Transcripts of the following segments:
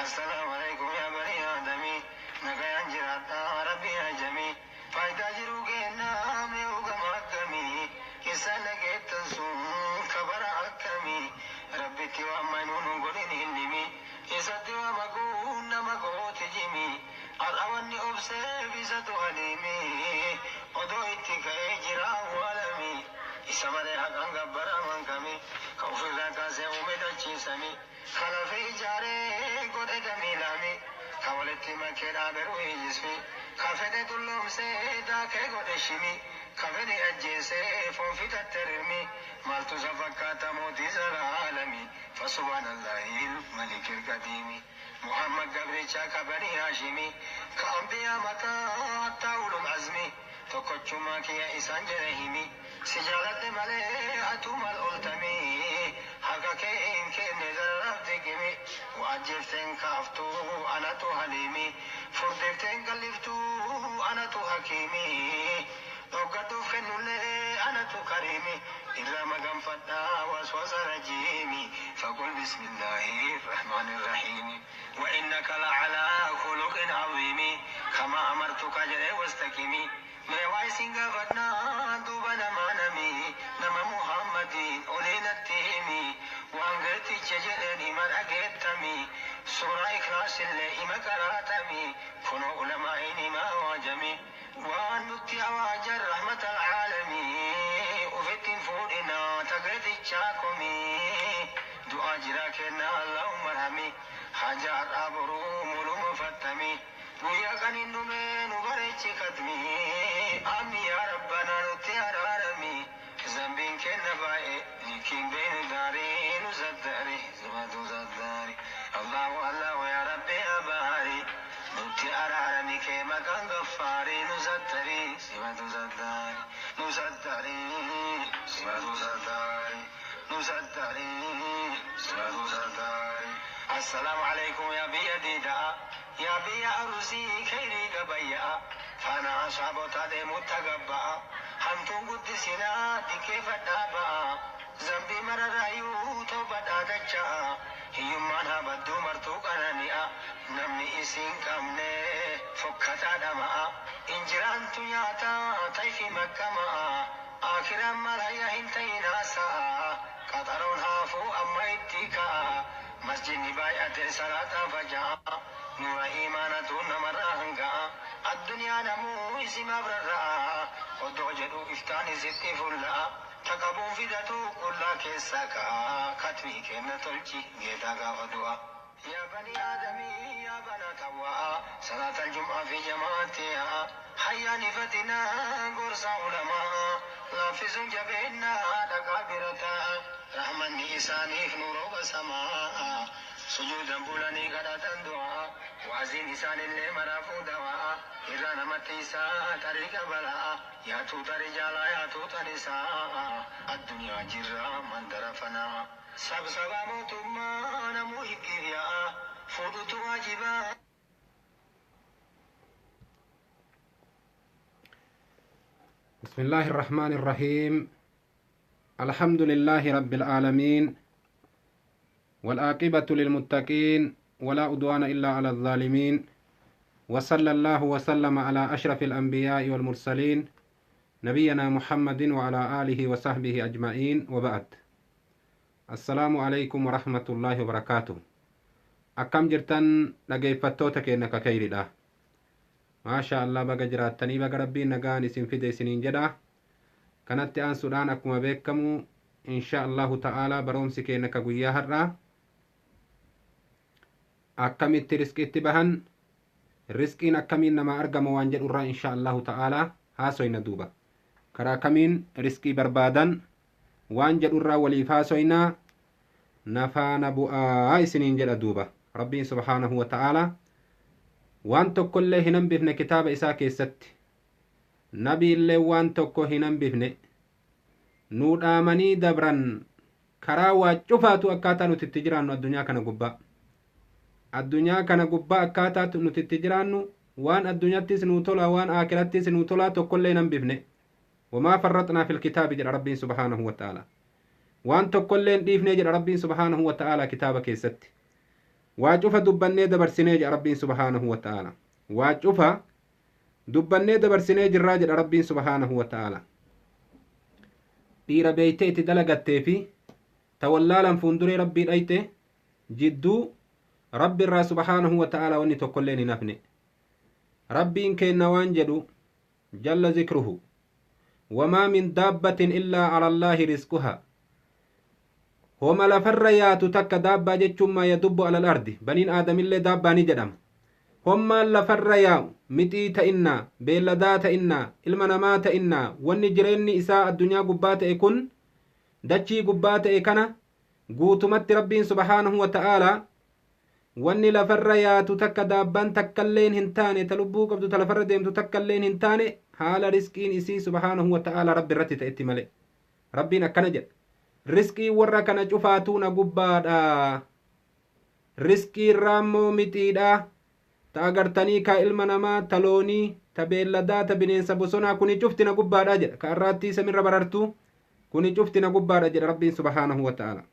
Assalaamu alaikum yaa banii aadamii, nagayaan jiraadhaa rabbii ajamii. Faayidaa jiruu kennaa mee hogama akkamii, isaan dhageettan sun kabara akkamii. Rabbitti waan maynuu nu godhin hin dhimi, isatti waa makuun nama gooti jimi. Har'a wanni obseef isatu haliimi, odoo itti ka'ee jira awwaalami. Isa malee haqaan gabbaraman kami, ka ofirraa kaasee uume dachiisami. Ka lafee ijaaree godhe damiilaami, ka walitti makee dhaabe ruhii jismi. Ka fedhe tulloomsee daakee godhe shimi, ka fedhe ajjeesee foon fixatte rirmi. Maaltu isa fakkaata mootii zalaalami? Fasubhaanallahil malikil qadiimi. Muhammad gabricha ka banii haashimi, ka ambiyaa mataa hattaa ulul azmi. Tokkochummaa kiyya isaan jedhe himi, si jaaladhe malee atuu maal oltamii. Harka kee hin kenne dararaaf diqimi, wa ajjeefteen kaaftuu anatu haliimi. Furdifteen qalliftuu anatu hakiimi, dhoggadhuuf kennullee anatu kariimi. Irraa maganfadhaa waswasa rajiimi, faqul bismillaahi rahmaani rahiimi. Wa innaka lacalaa khuluqin caziimi, kama amartuka jedhee wastaqimi. Mee waa isin gaafadhaa duuba namaa nami, nama Muhammadiin olii natti himi. Waan geetticha jedheen hima dhageettami, suuraa ikhlaasillee hima qaraatami. Kunoo ulamaa'iin himaa waajami, waan nutti awaajan rahmatal aalamii. Ufittiin fuudhinaa tageetichaa komii, du'aa jiraa kennaa Allahumma arhami. Haja har'aa boruu muluma fattami, guyyaa kanin dhumee nu bareechi katmi. Ammi yaa rabbanaa nutti araarami, zambiin kenna baay'ee likiin beenu daarii nu saddari simatu saddari. Allahu Allahu yaa rabbi yaa baari, nutti araarami kee maqaan gaffaarii. Nu sattari simatu saddari, nu sattari simatu saddari, nu sattari simatu saddari. Assalaamu alaikum yaa biyya diidaa, yaa biyya arusii kheyrii gabayyaa. Faana ashaabota deemutta gabba'a, hamtuun guddisinaa diqqeeffadhaa ba'a. Zambii mararraayyuu toobadhaa dacha'a, hiyyummaan haa badduu martuu qanani'a. Namni isin qabne fokkataa dhama'a, injiraantu nyaata tayfi maqqama'a. Akiraan malaya hin ta'in haasa'a, qaxaroon haafuu amma itti ka'a. Masjidni baay'ate salaataa faja'a, nuura imaanatu namarraa hanga'a. Addunyaa namuu isimaaf rarra'a, odoo jedhu iftaan isitti fulla'a. Taqabuun fidatu qullaa keessa ka'a, katmii kenna tolchi geetaa gaafa du'a. Yaa banii aadamii yaa banaa tawwa'a, salaatal jum'aa fi jamaatti ya'a. Hayyaan ifatinaa gorsa ulamaa, laaffisuun jabeennaa dhaqaa bira taa'a. Rahmanni isaaniif nu rooba samaa, sujuudan bulanii kadhatan du'aa. Waaziin isaanillee maraafuu dawaa, irraa namatti isaa xariiqa balaa. Yaa tuuta rijaalaa yaa tuuta nisaa, addunyaa jirra mandara fanaa. Sabsabaa mootummaa namuu higgiif yaa'a, fuudhutu waajibaa. بسم الله الرحمن الرحيم. الحمد لله رب العالمين، والعاقبة للمتقين، ولا عدوان إلا على الظالمين، وصلى الله وسلم على أشرف الأنبياء والمرسلين نبينا محمد وعلى آله وصحبه أجمعين، وبعد. السلام عليكم ورحمة الله وبركاته. أكم جرتن dhaggeeffattoota keenya kakayridha. Maasha Allah, baga jiraattanii, baga rabbiin nagaan isin fide isiniin jedha. Kanatti aansuudhaan akkuma beekamu insha Allahu ta'aalaa baroomsi keenya ka guyyaa har'aa akkamitti risqiitti bahan, risqiin akkamiin namaa argama waan jedhurraa insha Allahu ta'aalaa haasoyna. Duuba karaa kamiin risqii barbaadan waan jedhurraa waliif haasoynaa, nafaana bu'aa isiniin jedha. Duuba rabbiin subhaanahu wa ta'aalaa waan tokkollee hin hambifne kitaaba isaa keessatti, nabiillee waan tokko hin hambifne, nuu dhaamanii dabran. Karaa waa cufaatu akkaataa nuti itti jiraannu addunyaa kana gubbaa, addunyaa kana gubbaa akkaataa nuti itti jiraannu, waan addunyattis nuu tola, waan aakirattis nuu tolaa tokkollee hin hambifne. Wamaa farraxnaa fil kitaabi jedha rabbiin subhaanahu wa ta'ala. Waan tokkollee hin dhiifne jedha rabbiin subhaanahu wa ta'ala kitaaba keessatti. Waa cufa dubbannee dabarsinee jedha Rabbiin subhaanahu wa ta'ala. Waa cufa dubbannee dabarsinee jirraa jedha Rabbiin subhaanahu wa ta'ala. Dhiira beeytee itti dalagattee fi ta wallaalan fuunduree Rabbii dhayxe jidduu Rabbi irraa subhaanahu wa ta'ala wanni tokkolleen hin hafne. Rabbiin keenna waan jedhu jalla zikruhu: wamaa min daabbatin illaa cala allaahi risquhaa. Homa lafarra yaatu takka, daabbaa jechuun maa yadubbu alal ardi, baniin aadamillee daabbaa ni jedhama. Hommaan lafarra yaa'u, mixii ta'innaa, beelladaa ta'innaa, ilma namaa ta'innaa, wanni jireenyi isaa addunyaa gubbaa ta'e kun, dachii gubbaa ta'e kana guutumatti Rabbiin subhaanahu wa ta'aalaa wanni lafarra yaatu takka, daabbaan takkalleen hin taane, ta lubbuu qabdu ta lafarra deemtu takkalleen hin taane, haala risqiin isii subhaanahu wa ta'aalaa Rabbi irratti ta'etti malee. Rabbiin akkana jedha: risqii warra kana cufaatuu na gubbaadha. Risqii irraa immoo mixiidha ta agartanii ka ilma namaa, ta loonii, ta beelladaa, ta bineensa bosonaa, kuni cufti na gubbaadha jedha. Ka arraattii samirra barartu kuni cufti na gubbaadha jedha Rabbiin subhaanahu wa ta'ala.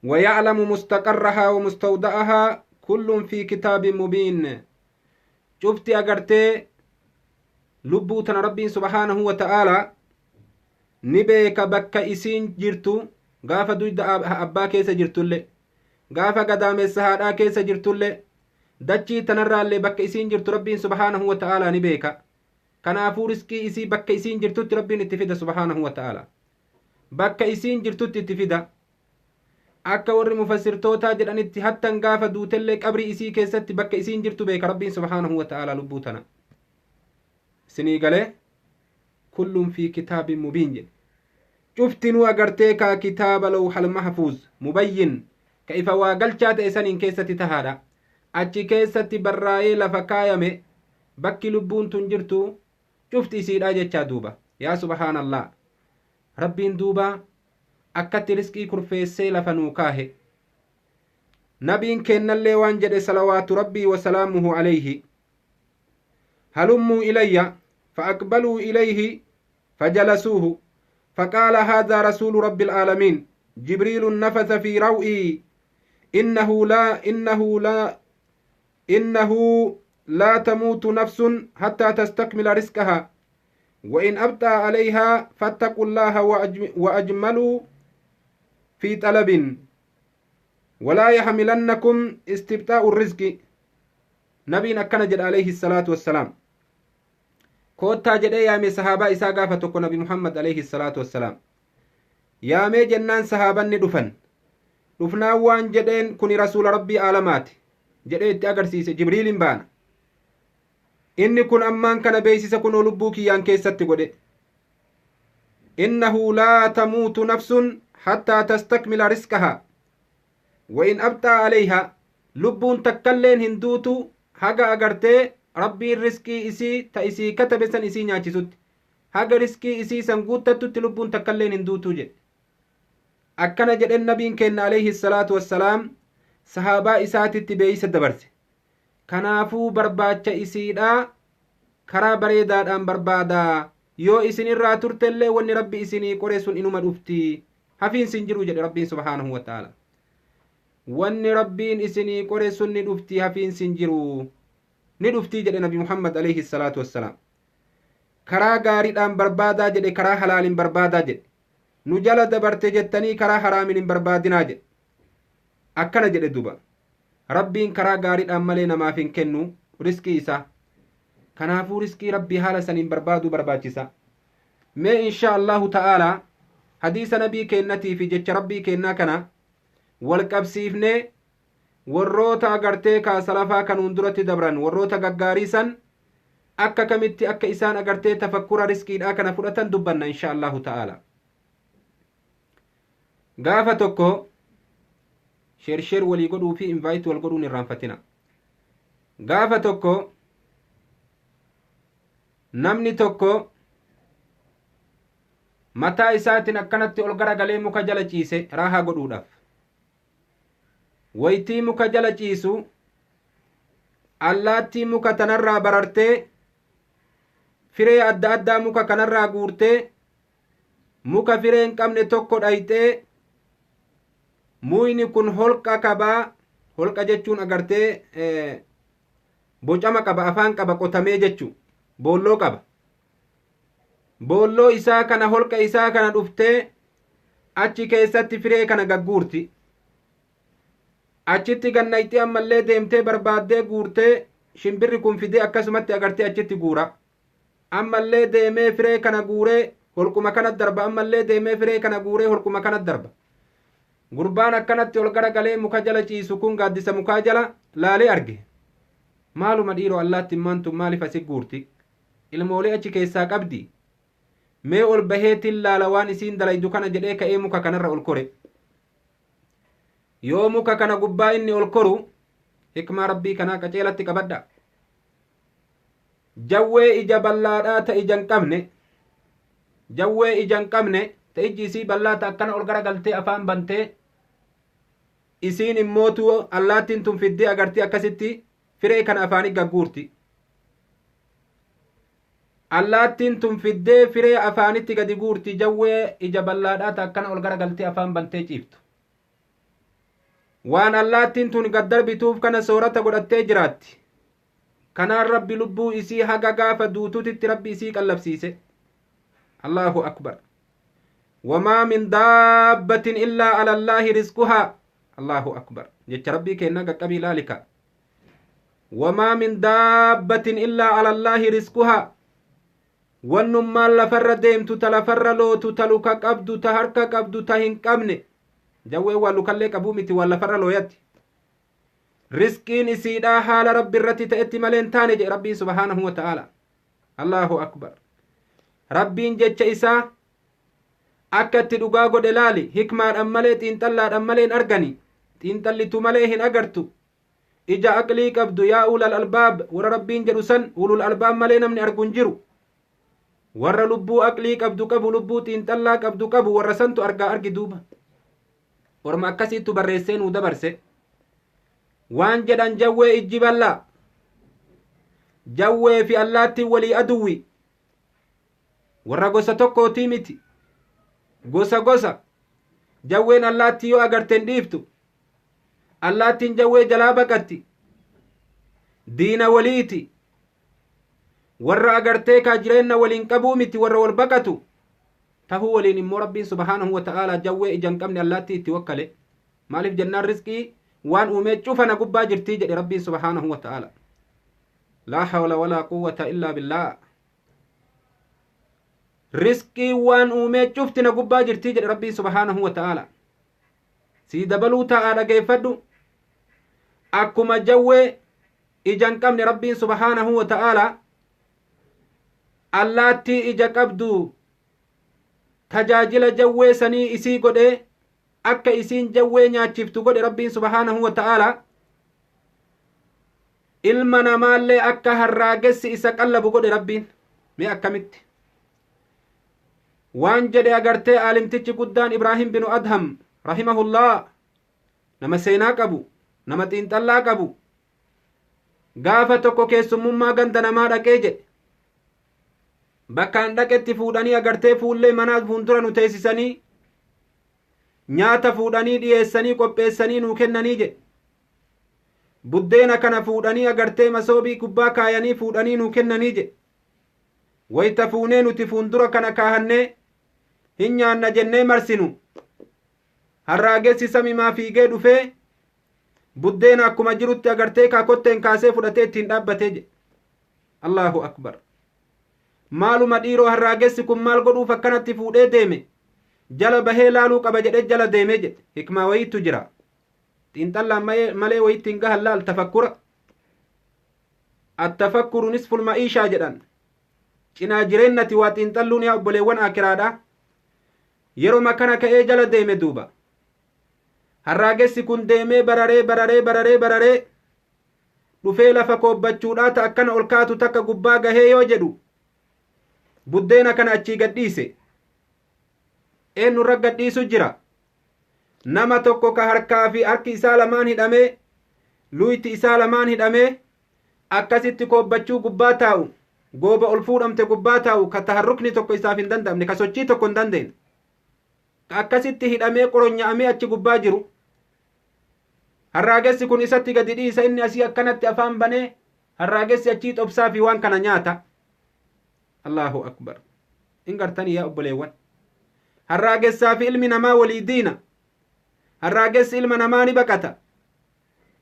ويعلم مستقرها ومستودعها كل في كتاب مبين. شفتي أغرتي لبوتنا ربي سبحانه وتعالى نبيك بك إسين جرتو، gaafa duyda abbaa keessa jirtullee, gaafa gadaamessa haadhaa keessa jirtullee, dachii tanarraallee bakka isiin jirtu Rabbiin subhaanahu wa ta'aalaa ni beeka. Kanaafuu riskii isii bakka isiin jirtutti Rabbiin itti fida subhaanahu wa ta'aalaa. Bakka isiin jirtutti itti fida. Akka warri mufassirtootaa jedhanitti, hattan gaafa duutellee qabrii isii keessatti bakka isiin jirtu beeka Rabbiin subhaanahu wa ta'aalaa lubbuu tana. Isinii galee? Kullun fi kitaabin mubiin jedhe. Cuftinuu agartee kaa kitaaba lawhal mahfuuz mubayyin ka ifa waa galchaa ta'e saniin keessatti tahaadha. Achi keessatti barraa'ee lafa kaayame bakki lubbuun tun jirtu cufti isiidha jechaa duuba. Yaa subhaanallah, Rabbiin duuba akkatti riskii kurfeessee lafa nuu kaahe. Nabiin kennallee waan jedhe salawaatu Rabbii wasalaamuhu alayhi: halummuu ilayya. فأقبلوا إليه فجلسوه، فقال: هذا رسول رب العالمين جبريل نفث في روعي إنه لا تموت نفس حتى تستكمل رزقها، وإن أبطأ عليها فاتقوا الله وأجملوا في طلب، ولا يحملنكم استبطاء الرزق. نبينا كان جد عليه الصلاة والسلام koottaa jedhee yaame sahaabaa isaa gaafa tokko. Nabi Muhammad alayhi salaatu wassalaam yaamee jennaan sahaabanni dhufan. Dhufnaan waan jedheen: kuni rasuula Rabbii aalamaati jedhee itti agarsiise. Jibriilin baana inni kun ammaan kana beeysisa kunoo lubbuu kiyyaan keessatti godhe: innahu laa tamuutu nafsun hattaa tastakmila risqahaa wa in abxaa alayhaa. Lubbuun takkalleen hin duutu haga agartee Rabbiin riskii isii ta isii katabe san isii nyaachisutti. Haga riskii isii san guuttattutti lubbuun takkalleen hin duutuu jedhe. Akkana jedhen nabiin kenna alayhi salaatu wassalaam sahaabaa isaatitti beeysa dabarse. Kanaafuu barbaacha isiidhaa karaa bareedaadhaan barbaadaa. Yoo isin irraa turtellee wanni Rabbi isinii qore sun inuma dhufti, hafiinsi hin jiru jedhe Rabbiin subhaanahu wa ta'ala. Wanni Rabbiin isinii qore sun ni dhufti, hafiinsi hin jiru, ni dhuftii jedhe Nabi Muhammad alayhi salaatu wassalaam. Karaa gaariidhaan barbaadaa jedhe, karaa halaaliin barbaadaa jedhe. Nu jala dabarte jettanii karaa haraamin hin barbaadinaa jedhe. Akkana jedhe duba: Rabbiin karaa gaariidhaan malee namaaf hin kennu riskii isaa. Kanaafuu riskii Rabbii haala saniin barbaaduu barbaachisa. Mee insha Allahu ta'aalaa hadiisa nabii kennatii fi jecha Rabbii kennaa kana wal qabsiifnee warroota agartee kaa salafaa kanuun duratti dabran, warroota gaggaarii san, akka kamitti akka isaan agartee tafakkura riskiidhaa kana fudhatan dubbanna insha Allahu ta'ala. Gaafa tokko share share walii godhuu fi invite wal godhuun irraanfatina. Gaafa tokko namni tokko mataa isaatiin akkanatti ol garagalee muka jala ciise raahaa godhuudhaaf. Waytii muka jala ciisu allaattii muka tanarraa barartee firee adda addaa muka kanarraa guurtee muka firee hin qabne tokko dhayxee, muyni kun holqa qabaa. Holqa jechuun agartee bocama qaba, afaan qaba, qotamee jechuu boolloo qaba. Boolloo isaa kana, holqa isaa kana dhuftee achi keessatti firee kana gagguurti. Achitti gannayxii ammallee deemtee barbaaddee guurtee shimbirri kun fidee akkasumatti agartee achitti guura. Ammallee deemee firee kana guuree holquma kana darba. Ammallee deemee firee kana guuree holquma kana darba. Gurbaan akkanatti ol garagalee muka jala ciisu kun gaaddisa mukaa jala laalee arge. Maaluma dhiiroo, allaatti maantu maaliif asi guurti? Ilmoolee achi keessaa qabdi. Mee ol baheetiin laala waan isiin dalaydu kana jedhee ka'ee muka kanarra ol kore. Yoo muka kana gubbaa inni ol koru, hikmaa Rabbii kanaa qaceelatti qabadha. Jawwee ija ballaadhaa ta ija hin qabne, jawwee ija hin qabne ta ijji isii ballaa ta akkana ol garagaltee afaan bantee, isiin immootu allaattiin tun fiddee agartee akkasitti firee kana afaanii gagguurti. Allaattiin tun fiddee firee afaanitti gadi guurti, jawwee ija ballaadhaa ta akkana ol garagaltee afaan bantee ciiftu. Waan allaattiin tun gad darbituuf kana soorata godhattee jiraatti. Kanaan Rabbi lubbuu isii haga gaafa duututitti Rabbi isii qallabsiise. Allahu akbar! Wamaa min daabbatin illaa ala Allaahi rizquhaa. Allahu akbar! Jecha Rabbii kennaa qaqqabii laalika. Wamaa min daabbatin illaa ala Allaahi rizquhaa. Wannummaan lafarra deemtu, ta lafarra lootu, ta luka qabdu, ta harka qabdu, ta hin qabne, jawwee waan lukallee qabuu miti, waan lafarra looyatti, risqiin isiidhaa haala Rabbi irratti ta'etti malee hin taane jedhe Rabbiin subhaanahu wa ta'aala. Allahu akbar! Rabbiin jecha isaa akka itti dhugaa godhe laali. Hikmaadhaan malee, xiinxallaadhaan malee hin argani. Xiinxallitu malee hin agartu. Ija aqlii qabdu, yaa ulal albaab warra Rabbiin jedhu san, ulul albaab malee namni argu hin jiru. Warra lubbuu aqlii qabdu qabu, lubbuu xiinxallaa qabdu qabu, warra santu argaa argi duuba. Orma akkasiittu barreessee nuu dabarse. Waan jedhan, jawwee ijji bal'aa, jawwee fi allaattiin walii aduwwi. Warra gosa tokkootii miti, gosa gosa. Jawween allaattii yoo agarte hin dhiiftu, allaattiin jawwee jalaa baqatti. Diina waliiti. Warra agartee kaa jireenna waliin qabuu miti, warra wal baqatu tahuu waliin immoo Rabbiin subhaanahu wa ta'aalaa jawwee ija hin qabne allaattii itti wakkale. Maaliif jennaan, risqii waan uumee cufa na gubbaa jirtii jedhe Rabbiin subhaanahu wa ta'aalaa. Laa hawla walaa quwwata illaa billaa. Risqii waan uumee cufti na gubbaa jirtii jedhe Rabbiin subhaanahu wa ta'aalaa. Sii dabaluu taa'aa dhageeffadhu. Akkuma jawwee ija hin qabne Rabbiin subhaanahu wa ta'aalaa allaattii ija qabdu tajaajila jawwee sanii isii godhee akka isiin jawwee nyaachiftu godhe, Rabbiin subhaanahu wa ta'aalaa ilma namaallee akka harraagessi isa qallabu godhe Rabbiin. Mee akkamitti? Waan jedhe agartee aalimtichi guddaan Ibraahim binu Adham rahimahullah, nama seenaa qabu, nama xiinxallaa qabu, gaafa tokko keessummummaa ganda namaa dhaqee jedhe. Bakkaan dhaqetti fuudhanii agartee fuullee manaa fuuldura nu teessisanii, nyaata fuudhanii dhiyeessanii qopheessanii nuu kennanii jedhe. Buddeena kana fuudhanii agartee masoobii gubbaa kaayanii fuudhanii nuu kennanii jedhe. Wayta fuunee nuti fuuldura kana kaahannee hin nyaanna jennee marsinu, harraagessi samimaa fiigee dhufee buddeena akkuma jirutti agartee kaakotteen kaasee fudhatee ittiin dhaabbatee jedhe. Allahu akbar! Maaluma dhiiroo, harraagessi kun maal godhuuf akkanatti fuudhee deeme? Jala bahee laaluu qaba jedhee jala deemee jedhe. Hikmaa wayiitu jira, xiinxallaan malee wayitti hin gahan. Laal, tafakkura. Attafakkuru nisful ma'iishaa jedhan. Cinaa jireennati waa xiinxalluun, yaa obboleewwan akiraadha. Yeroo kana ka'ee jala deeme duuba. Harraagessi kun deemee bararee bararee bararee bararee dhufee lafa koobbachuudhaa ta akkana ol kaatu takka gubbaa gahee yoo jedhu, buddeena kana achii gadhiise. Eenyurra gadhiisu jira? Nama tokko ka harkaa fi harki isaa lamaan hidhamee, luyti isaa lamaan hidhamee, akkasitti koobbachuu gubbaa taa'u, gooba ol fuudhamte gubbaa taa'u, ka taharrukni tokko isaaf hin danda'amne, ka sochii tokko hin dandeenye, ka akkasitti hidhamee qoronya'amee achi gubbaa jiru. Harraagessi kun isatti gadi dhiisa, inni asii akkanatti afaan banee harraagessi achii xobsaa fi waan kana nyaata. Allahu akbar! In gartanii yaa obboleewwan, harraagessaa fi ilmi namaa walii diina. Harraagessi ilma namaa ni baqata.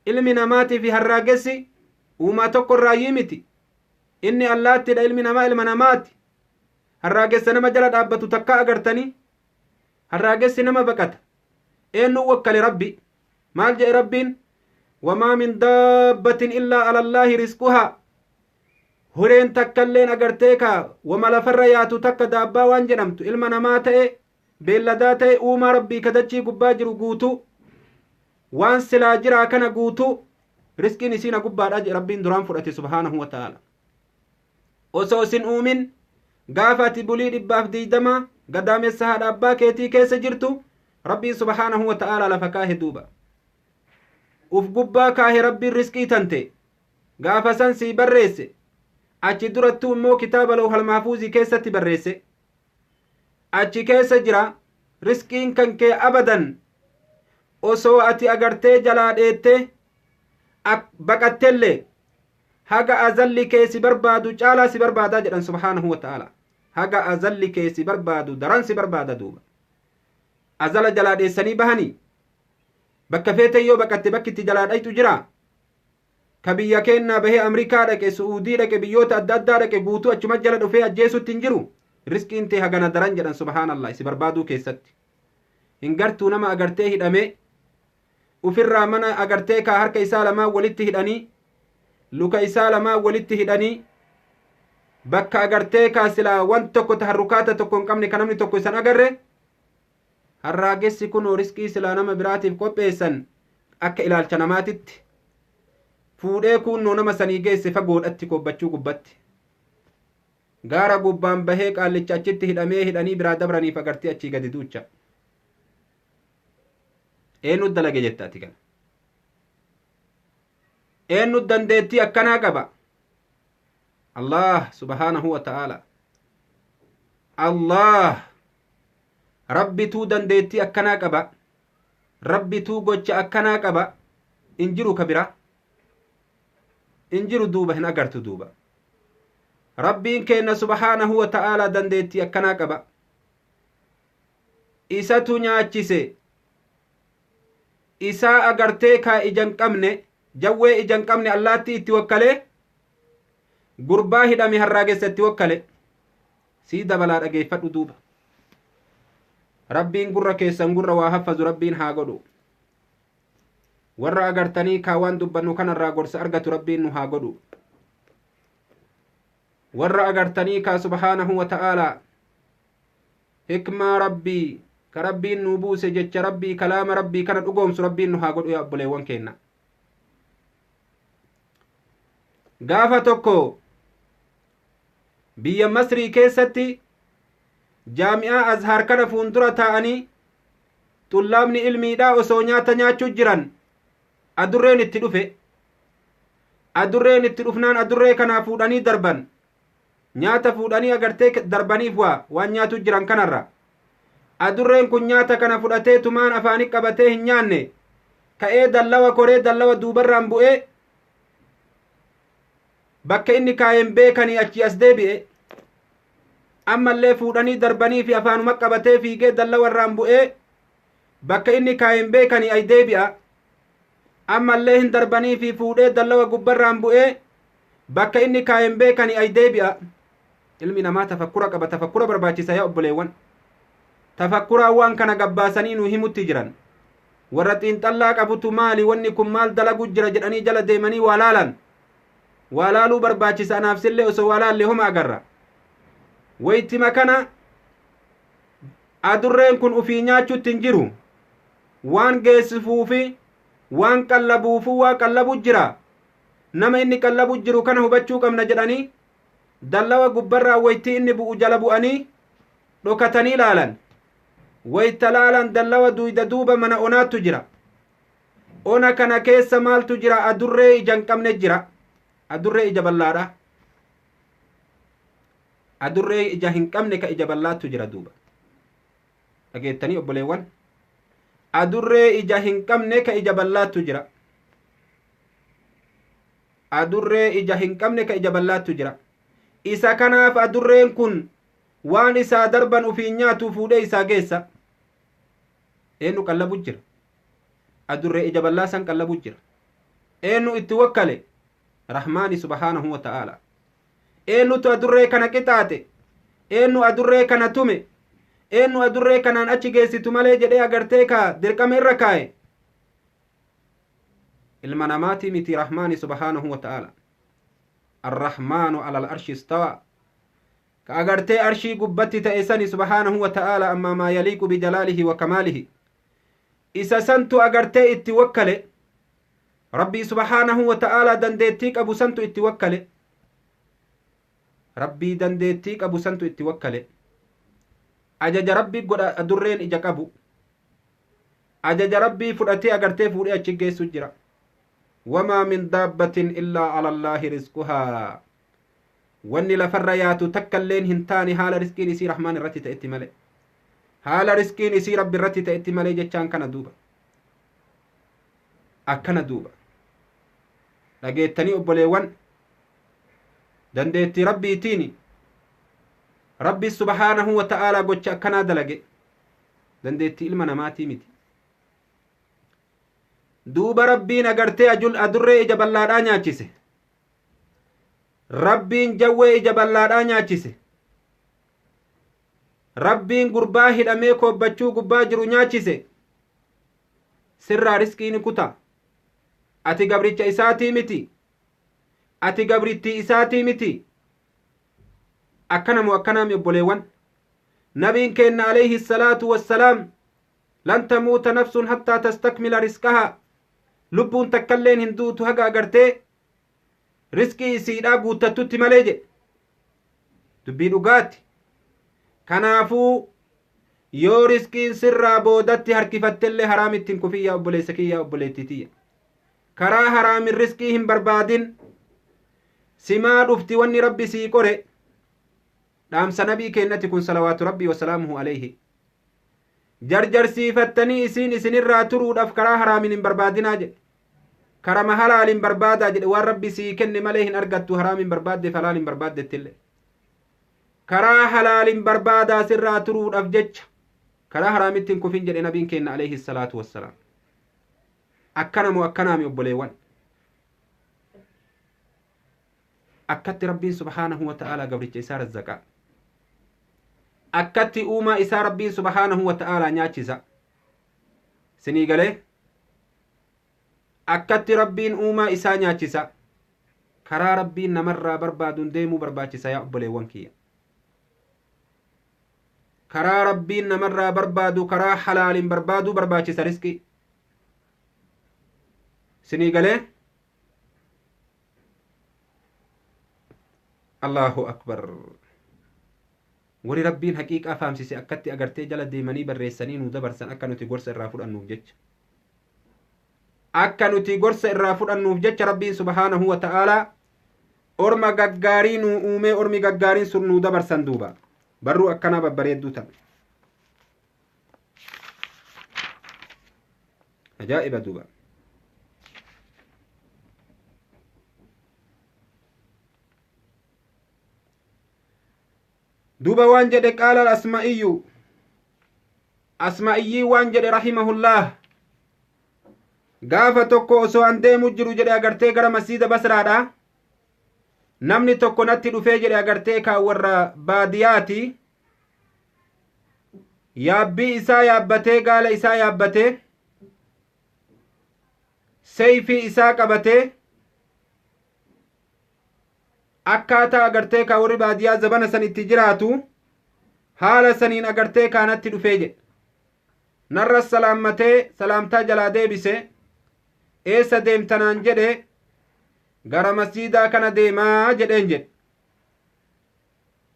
Ilmi namaatii fi harraagessi uumaa tokko irraayyii miti. Inni allaattidha, ilmi namaa ilma namaati. Harraagessa nama jala dhaabbatu takka agartanii? Harraagessi nama baqata. Eenyu wakkale? Rabbi. Maal jedhe Rabbiin? Wamaa min daabbatin illaa ala allaahi risquhaa. Horeen takkalleen agartee kaa wama lafarra yaatu takka, daabbaa waan jedhamtu, ilma namaa ta'e, beelladaa ta'e, uumaa Rabbii kadachii gubbaa jiru guutuu, waan silaa jiraa kana guutuu riskiin isiina gubbaadha jedhe Rabbiin. Duraan fudhate subhaanahu wa ta'aala. Osoo isin uumin, gaafa ati bulii 120 gadaamessa haadha abbaa keetii keessa jirtu, Rabbiin subhaanahu wa ta'aala lafa kaahe duuba. Uf gubbaa kaahe Rabbiin riskii tante. Gaafa san sii barreesse. Achi durattuu immoo kitaaba lawhal mahfuuzii keessatti barreesse. Achi keessa jira riskiin kan kee. Abadan osoo ati agartee jalaa dheette baqattellee, haga azalli kee si barbaadu caalaa si barbaadaa jedhan subhaanahu wa ta'aala. Haga azalli kee si barbaadu daran si barbaada duuba. Azala jalaa dheessanii bahanii bakka feete yoo baqatte, bakki itti jalaa dhayxu jira? Ka biyya keennaa bahee Amrikaa dhaqe, Su'uudii dhaqe, biyyoota adda addaa dhaqe guutuu achuma jala dhufee ajjeesutti hin jiru. Riskiin tee hagana daran jedhan subhaanallah si barbaaduu keessatti. Hin gartuu nama agartee hidhamee ufirraa mana agartee kaa harka isaa lamaan walitti hidhanii, luka isaa lamaan walitti hidhanii, bakka agartee kaa silaa wan tokko taharrukaata tokko hin qabne, ka namni tokko isan agarre? Harraagessi kunoo riskii silaa nama biraatiif qopheessan akka ilaalcha namaatitti fuudhee kunnoo nama sanii geesse. Fagoodhatti kobbachuu gubbatti gaara gubbaan bahee qaallicha achitti hidhamee, hidhanii biraa dabraniif agartee achii gadi duucha. Eenyu dalage jetta ati kana? Eenyu dandeettii akkanaa qaba? Allah subhaanahu wa ta'aala. Allah Rabbituu dandeettii akkanaa qaba. Rabbituu gocha akkanaa qaba. In jiru ka bira in jiru duuba. Hin agartu duuba. Rabbiin keenna subhaanahu wa ta'aalaa dandeettii akkanaa qaba. Isatu nyaachise. Isaa agartee kaa ijan qabne, jawwee ijan qabne allaattii itti wakkalee, gurbaa hidhame harraagessa itti wakkale. Sii dabalaa dhageeffadhu duuba. Rabbiin gurra keessan gurra waa haffazu Rabbiin haa godhu. Warra agartanii kaa waan dubbannu kanarraa gorsa argatu Rabbiin nu haa godhu. Warra agartanii kaa subhaanahu wa ta'aalaa hikmaa Rabbii ka Rabbiin nu buuse, jecha Rabbii, kalaama Rabbii kana dhugoomsu Rabbiin nu haa godhu. Yaa obboleewwan keenna, gaafa tokko biyya Masrii keessatti jaami'aa Azhaar kana fuundura taa'anii xullaabni ilmiidhaa osoo nyaata nyaachuu jiran, adurreen itti dhufe. Adurreen itti dhufnaan adurree kanaa fuudhanii darban. Nyaata fuudhanii agartee darbaniif waa waan nyaatu jiran kanarra. Adurreen kun nyaata kana fudhatee tumaan afaani qabatee hin nyaanne. Ka'ee dallawa koree dallawa duubarraan bu'ee, bakka inni kaayeen beekanii achii as deebi'e. Ammallee fuudhanii darbanii fi afaanuma qabatee fiigee dallawarraan bu'ee, bakka inni kaayeen beekanii ay deebi'a. Ammallee hin darbanii fi fuudhee dallawa gubbarraan bu'ee, bakka inni kaayeen beekanii ay deebi'a. Ilmi namaa tafakkura qaba. Tafakkura barbaachisa yaa obboleewwan. Tafakkuraan waan kana gabbaasanii nu himutti jiran. Warra xiinxallaa qabutu maali wanni kun, maal dalagu jira jedhanii jala deemanii waa laalan. Waa laaluu barbaachisa. Anaaf sillee osoo waa laalle homa agarra. Waytima kana adurreen kun ufii nyaachutti hin jiru. Waan geessifuufi waan qallabuufu waa qallabu jira. Nama inni qallabu jiru kana hubachuu qabna jedhanii, dallawa gubbarraa waytii inni bu'u jala bu'anii dhokatanii laalan. Wayta laalan dallawa duyda duuba mana onaattu jira. Ona kana keessa maaltu jira? Adurree ija hin qabne jira. Adurree ija ballaadha. Adurree ija hin qabne ka ija ballaattu jira duuba. Dhageettanii obboleewwan? Adurree ija hin qabne ka ija ballaattu jira. Adurree ija hin qabne ka ija bal'aattu jira. Isa kanaaf adurreen kun waan isaa darban ufiin nyaatu fuudhee isaa geessa. Eenyu qallabu jira? Adurree ija bal'aa san qallabu jira. Eenyu itti wakkale? Rahmaani subhaanahu wa ta'aala. Eenyutu adurree kana qixaaxe? Eenyu adurree kana tume? Eenyu adurree kanaan achi geessitu malee jedhee agartee ka dirqama irra kaaye? Ilma namaatii miti, rahmaani subhaanahu wa ta'aala. Arrahmaanu alal arshi istawa, ka agartee arshii gubbatti ta'e sani subhaanahu wa ta'aala, ammaa maa yaliiqu bijalaalihi wa kamaalihi. Isa santu agartee itti wakkale. Rabbii subhaanahu wa ta'aala dandeettii qabu santu itti wakkale. Rabbii dandeettii qabu santu itti wakkale. Ajaja rabbii godha. Adurreen ija qabu ajaja rabbii fudhatee agartee fuudhee achi geessu jira. Wamaa min daabbatin illaa ala allaahi rizquhaa. Wanni lafarra yaatu takka illeen hin taane haala riskiin isii rahmaan irratti ta'etti malee, haala riskiin isii rabbi irratti ta'etti malee jechaan kana duuba. Akkana duuba dhageettanii obboleewwan, dandeettii rabbiitiin rabbi subhaanahu wa ta'aalaa gocha akkanaa dalage, dandeettii ilma namaatii miti. Duuba rabbiin agartee adurree ija bal'aadhaa nyaachise. Rabbiin jawwee ija bal'aadhaa nyaachise. Rabbiin gurbaa hidhamee koobbachuu gubbaa jiru nyaachise. Sirraa riskii ni kuta. Ati gabricha isaatii miti, ati gabrittii isaatii miti. Akkanamu akkanaami obboleewwan? Nabiin keenna alayhi salaatu wassalaam, lan tamuuta nafsun hattaa tastakmila risqahaa. Lubbuun takkalleen hin duutu haga agartee riskii isiidhaa guuttattutti malee jedhe. Dubbii dhugaatti. Kanaafuu yoo riskiin sirraa boodatti harkifattellee haraam ittiin kufiyyaa, obboleessa kiyyaa, obboleettii tiyya. Karaa haraamin riskii hin barbaadin, simaa dhufti wanni rabbi sii qore. Dhaamsa nabii keennati kun, salawaatu rabbii wasalaamuhu alayhi. Jarjarsiifattanii isiin isinirraa turuudhaaf karaa haraamin hin barbaadinaa jedhe. Karama halaalin barbaadaa jedhe. Waan rabbi sii kenne malee hin argattu haraamin barbaadde, halaal hin barbaadettillee. Karaa halaalin barbaadaa, sirraa turuudhaaf jecha karaa haraamitti hin kufin jedhe nabiin kenna alayhi salaatu wassalaam. Akkanamoo akkanaami obboleewwan? Akkatti rabbiin subhaanahu wa ta'aalaa gabricha isaa razzaqaa, akkatti uumaa isaa rabbiin subhaanahu wa ta'aalaa nyaachisa. Sinii galee? Akkatti rabbiin uumaa isaa nyaachisa. Karaa rabbiin namarraa barbaaduun deemuu barbaachisa, yaa obboleewwan kiyya. Karaa rabbiin namarraa barbaadu, karaa halaaliin barbaaduu barbaachisa riskii. Sinii galee? Allahu akbar! Wari rabbiin haqiiqaa faamsise akkatti agartee jala deemanii barreessanii nu dabarsan, akka nuti gorsa irraa fudhannuuf jecha. Akka nuti gorsa irraa fudhannuuf jecha rabbiin subhaanahu wa ta'aalaa orma gaggaarii nu uumee, ormi gaggaariin sun nu dabarsan duuba barruu akkanaa babbareedduu tan. Ajaa'iba duuba. Duuba waan jedhe, qaala asma'iyyu, asma'iyyii waan jedhe rahimahullaah, gaafa tokko osoo an deemu jiru jedhe agartee gara masjiida Basraadha, namni tokko natti dhufee jedhe. Agartee kaa warra baadiyaati, yaabbii isaa yaabbatee, gaala isaa yaabbatee, seeyfii isaa qabatee, akkaataa agartee kaa warri baadiyaa zabana san itti jiraatu haala saniin agartee kaanatti dhufee jedhe. Narra salaammatee, salaamtaa jalaa deebise. Eessa deemtanaan jedhe. Gara masjiidaa kana deemaa jedheen jedhe.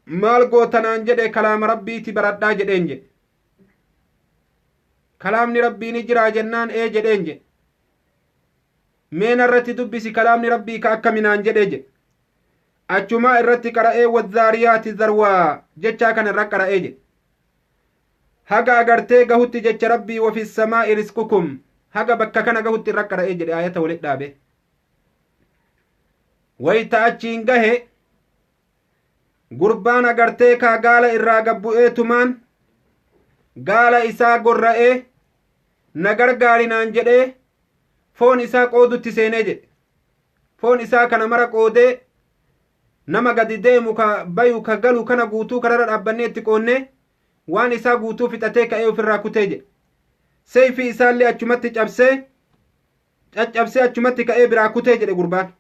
Maal gootanaan jedhe. Kalaama rabbiiti baradhaa jedheen jedhe. Kalaamni rabbii ni jiraa jennaan, ee jedheen jedhe. Mee narratti dubbisi, kalaamni rabbii ka akkaminaan jedhee jedhe. Achumaa irratti qara'ee, wadhaariyaati zarwaa jechaa kana irra qara'ee jedhe. Haga agartee gahutti jecha rabbii, wafi samaa'i risqukum, haga bakka kana gahutti irra qara'ee jedhe. Ayata walit dhaabe. Wayta achiin gahe gurbaan agartee kaa gaala irraa gabbu'eetumaan gaala isaa gorra'ee na gargaarinaan jedhee foon isaa qoodutti seenee jedhe. Foon isaa kana mara qoodee nama gadi deemu ka bayu ka galu kana guutuu kararra dhaabbannee itti qoonnee waan isaa guutuu fixatee ka'ee ofirraa kutee jedhe. Seeyfii isaallee achumatti cabsee caccabsee achumatti ka'ee biraa kutee jedhe gurbaan.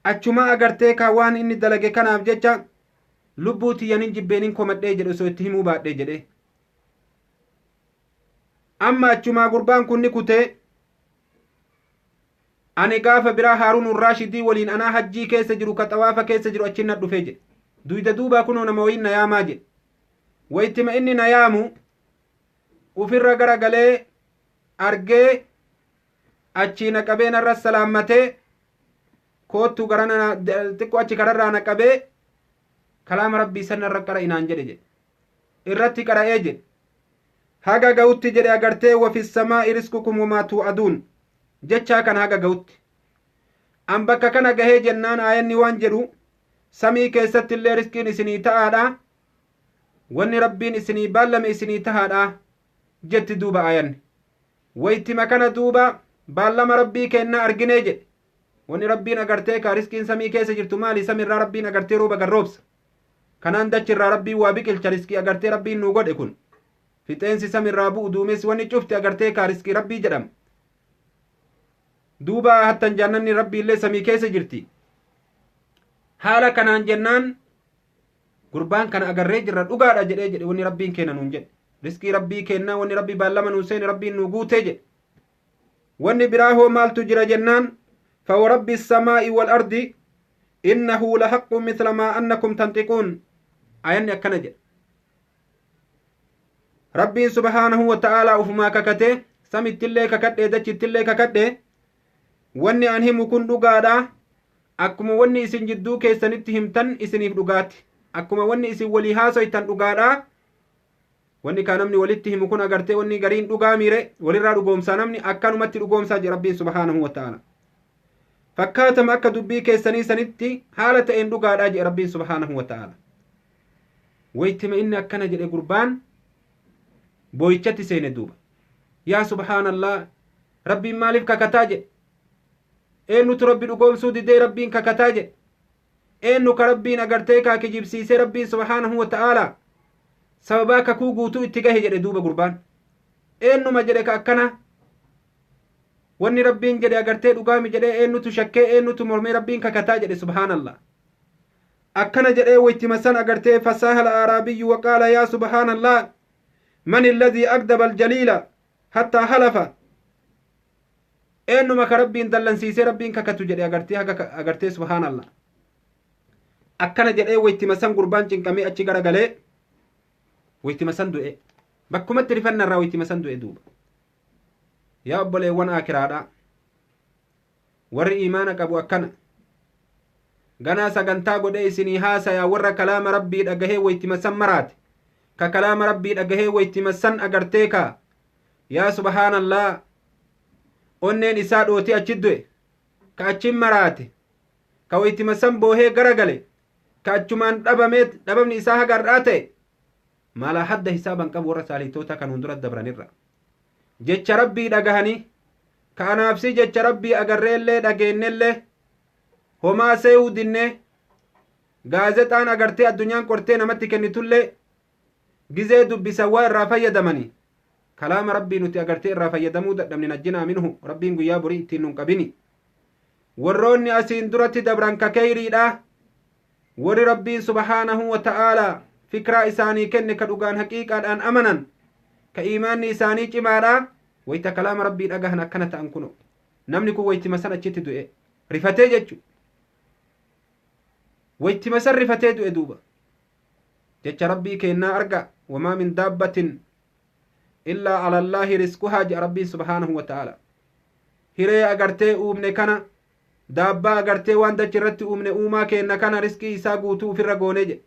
Achuma agartee kaa waan inni dalage kanaaf jecha lubbuu tiyyanin jibbeenin komadhee jedhe osoo itti himuu baadhee jedhe. Amma achumaa gurbaan kun ni kutee ani gaafa biraa Haaruun Raashidii waliin anaa hajjii keessa jiru ka xawaafa keessa jiru achin na dhufee jedhe. Duyda duubaa kunoo nama wayiin na yaamaa jedhe. Waytima inni na yaamu ufirra garagalee argee achii na qabee narra salaammatee koottu garana xiqqoo achi kararraa na qabee kalaama rabbii san narra qara'inaan jedhe jedhe. Irratti qara'ee jedhe. Haga ga'utti jedhe agartee wafi samaa'i risqukum wamaa tuu'aduun jechaa kana haga ga'utti. An bakka kana gahee jennaan aayanni waan jedhu samii keessatti illee riskiin isinii ta'aadha. Wanni rabbiin isinii baallame isinii tahaadha jetti duuba aayanni. Waytima kana duuba baallama rabbii kennaa arginee jedhe. Wanni rabbiin agartee kaa riskiin samii keessa jirtu maali? Samiirraa rabbiin agartee rooba garroobsa. Kanaan dachirraa rabbiin waa biqilcha riskii agartee rabbiin nuu godhe kun. Fixeensi samiirraa bu'u duumessi wanni cufti agartee kaa riskii rabbii jedhama. Duuba hattan jannanni rabbii illee samii keessa jirti. Haala kanaan jennaan gurbaan kana agarree jirra dhugaadha jedhee jedhe wanni rabbiin kenna nuun jedhe. Riskii rabbii kennaa wanni rabbii baallama nuun seene rabbiin nuu guutee jedhe. Wanni biraa hoo maaltu jira jennaan فورب السماء والأرض إنه لحق مثل ما أنكم تنطقون آيان أكنا جد ربي سبحانه وتعالى أفما ككته سمت اللي ككته دچت اللي ككته wanni an himu kun dhugaadha. Akkuma wanni isin jidduu keessanitti himtan isiniif dhugaati. Akkuma wanni isin walii haasoytan dhugaadha. Wanni kaa namni walitti himu kun agartee wanni gariin dhugaa miire walirraa dhugoomsaa namni akkanumatti dhugoomsaa jedhe rabbiin subhaanahu wa ta'ala. Fakkaatama akka dubbii keessanii sanitti haala ta'een dhugaadha jedhe rabbiin subhaanahu wa ta'ala. Waytima inni akkana jedhe gurbaan booyichatti seene duuba. Yaa subhaanallah rabbiin maaliif kakataa jedhe. Eenyutu rabbi dhugoomsuu didee rabbiin kakataa jedhe. Eenyu ka rabbiin agartee kaa kijibsiisee rabbiin subhaanahu wa ta'ala sababaa kakuu guutuu itti gahe jedhe duuba gurbaan. Eenyuma jedhe ka akkana wanni rabbiin jedhe agartee dhugaami jedhee eenyutu shakkee eenyutu mormee rabbiin kakataa jedhe subhaanallah. Akkana jedhee waytima san agartee fasaahala aaraabiyyu waqaala yaa subhaanallah man alladhii akdaba aljaliila hattaa halafa. Eenyuma ka rabbiin dallansiisee rabbiin kakatu jedhe agartee haga agartee subhaanallah. Akkana jedhee waytima san gurbaan cinqamee achi garagalee waytima san du'e. Bakkumatti rifannarraa waytima san du'e duuba. Yaa obboleewwan akiraadha. Warri imaana qabu akkana. Ganaa sagantaa godhee isinii haasayaa warra kalaama rabbii dhagahee waytima san maraate. Ka kalaama rabbii dhagahee waytima san agartee kaa. Yaa subhaanallah. Onneen isaa dhootee achi du'e. Ka achin maraate. Ka waytima san boohee garagale. Ka achumaan dhabamee dhabamni isaa haga har'aa ta'e. Maalaa hadda hisaaban qabu warra saalitoota kan hundura dabranirra. Jecha rabbii dhagahanii ka anaafsi jecha rabbii agarreellee dhageennellee homaa seehuu dinnee gaazexaan agartee addunyaan qortee namatti kennitullee gizee dubbisan waa irraa fayyadamanii kalaama rabbii nuti agartee irraa fayyadamuu dadhabne najjinaa minhu rabbiin guyyaa borii ittiin nun qabini. Warroonni asiin duratti dabran ka keeyriidha. Warri rabbiin subhaanahu wa ta'aalaa fikraa isaanii kenne ka dhugaan haqiiqaadhaan amanan ka iimaanni isaanii cimaadha. Wayta kalaama rabbii dhagahan akkana ta'an kuno namni kun waytima san achitti du'e rifatee jechu. Waytima san rifatee du'e duuba. Jecha rabbii kennaa arga wamaa min daabbatin illaa ala allaahi risquhaa jedha rabbiin subhaanahu wa ta'ala. Hiree agartee uumne kana daabbaa agartee waan dachi irratti uumne uumaa kenna kana riskii isaa guutuu ofirra goonee jedhe.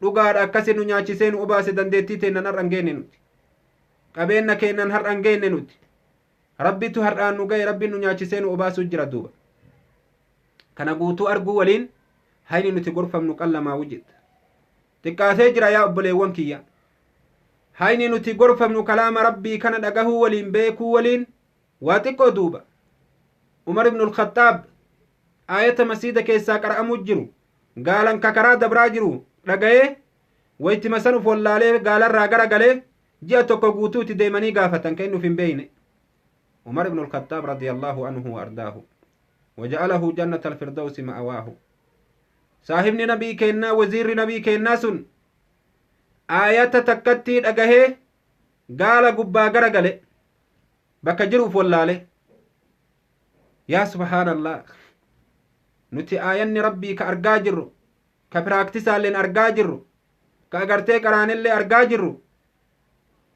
Dhugaadha akkasi nu nyaachisee nu obaase dandeettii teennan har'a hin geenne nuti. Qabeenna keennan har'a hin geenne nuti. Rabbitu har'aan nu gahe rabbiin nu nyaachisee nu obaasuu jira duuba. Kana guutuu arguu waliin hayni nuti gorfamnu qallamaa wujid xiqqaatee jira. Yaa obboleewwan kiyya, hayni nuti gorfamnu kalaama Rabbii kana dhagahuu waliin, beekuu waliin waa xiqqoo. Duuba Umar ibnu Alkhaxaab aayata masiida keessaa qara'amuu jiru, gaalan kakaraa dabraa jiru dhaga'ee, waytima san uf wallaalee gaalarraa gara galee ji'a tokko guutuu itti deemanii gaafatan ka inni uf hin beeyne. Umar ibnu Alkhaxaab radiyallaahu anhu wa ardaahu waja'alahu jannata alfirdawsi ma'awaahu, saahibni nabii keennaa, waziirri nabii keennaa sun aayata takkattii dhagahee gaala gubbaa gara gale, bakka jiru uf wallaale. Yaa subhaanallah, nuti aayanni Rabbii ka argaa jirru, ka piraaktisaalleen argaa jirru, ka agartee qaraanillee argaa jirru,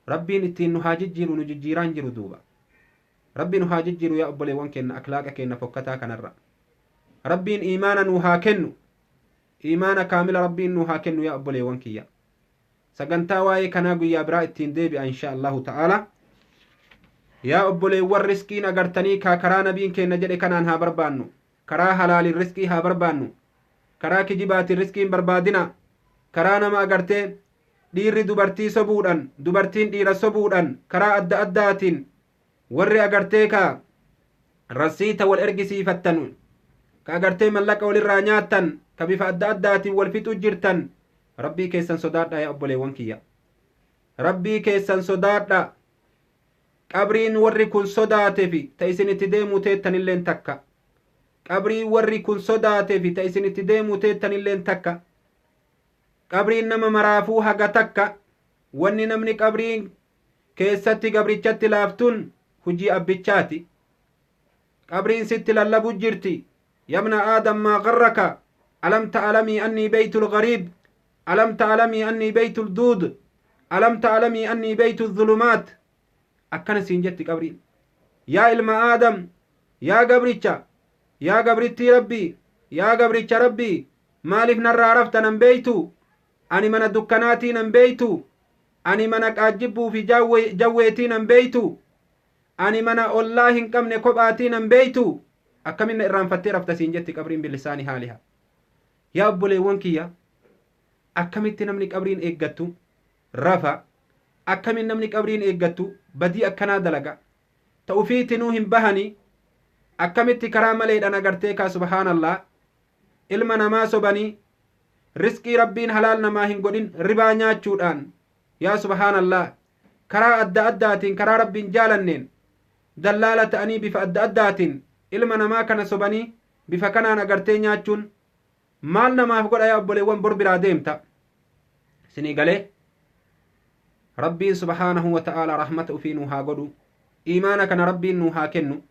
Rabbiin ittiin nu haa jijjiiru, nu jijjiiraan jiru. Duuba Rabbi nu haa jijjiiru, yaa obboleewwan kenna, aklaaqa kenna fokkataa kanarra. Rabbiin iimaana nu haa kennu, iimaana kaamila Rabbiin nu haa kennu. Yaa obboleewwan kiyya, sagantaa waa'ee kanaa guyyaa biraa ittiin deebi'a, insha Allahu ta'ala. Yaa obboleewwan, riskiin agartanii kaa karaa nabiin kenna jedhe kanaan haa barbaannu, karaa halaaliin riskii haa barbaannu, karaa kijibaatiin riskiin barbaadina, karaa nama agartee dhiirri dubartii sobuudhan, dubartiin dhiira sobuudhan, karaa adda addaatiin warri agartee ka rasiita wal ergisiifattan, ka agartee mallaqa walirraa nyaattan, ka bifa adda addaatiin wal fixu jirtan, Rabbii keessan sodaadha. Yaa obboleewwan kiyya, Rabbii keessan sodaadha. Qabriin warri kun sodaatefi ta isin itti deemuu teettanilleen takka. Qabriin warri kun sodaatefi ta isin itti deemuu teettanilleen takka. Qabriin nama maraafuu haga takka. Wanni namni qabriin keessatti gabrichatti laaftuun hujii abbichaati. Qabriin sitti lallabu jirti: yabna aadam, maa garraka? Alam ta'lamii annii beytu lgariib? Alam ta'lamii annii beytu lduud? Alam ta'lamii annii beytu dhulumaat? Akkana siin jetti qabriin. Yaa ilma aadam, yaa gabricha, yaa gabrittii Rabbii, yaa gabricha Rabbii, maaliif narraa rafta? Nan beeytu? Ani mana dukkanaatii nan beeytu? Ani mana qaajjibbuu fi jawweetii nan beeytu? Ani mana ollaa hin qabne kophaatii nan beeytu? Akkaminna irraanfattee rafta siin jetti qabriin bilisaani haaliha. Yaa obboleewwan kiyya, akkamitti namni qabriin eeggattu rafa? Akkamin namni qabriin eeggattu badii akkanaa dalaga ta ufiitinuu hin bahani? Akkamitti karaa maleedhan agartee kaa, subhaanallah, ilma namaa sobanii, risqii Rabbiin halaal namaa hin godhin ribaa nyaachuudhaan, yaa subhaanallah, karaa adda addaatiin, karaa Rabbiin jaalanneen dallaala ta'anii bifa adda addaatiin ilma namaa kana sobanii bifa kanaan agartee nyaachuun maal namaaf godha? Yaa obboleewwan, bor biraa deemta isinii galee. Rabbiin subhaanahu wa ta'aala rahmata ufii nuu haa godhu, iimaana kana Rabbiin nuu haa kennu.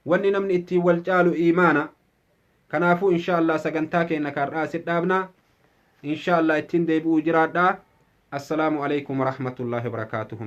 Wanni namni ittiin wal caalu iimaana. Kanaafuu insha Allah sagantaa keenya karraa asit dhaabna. Insha Allah ittiin deebi'uu jiraadha. Assalaamu alaikum warahmatullaahi wabarakaatuhu.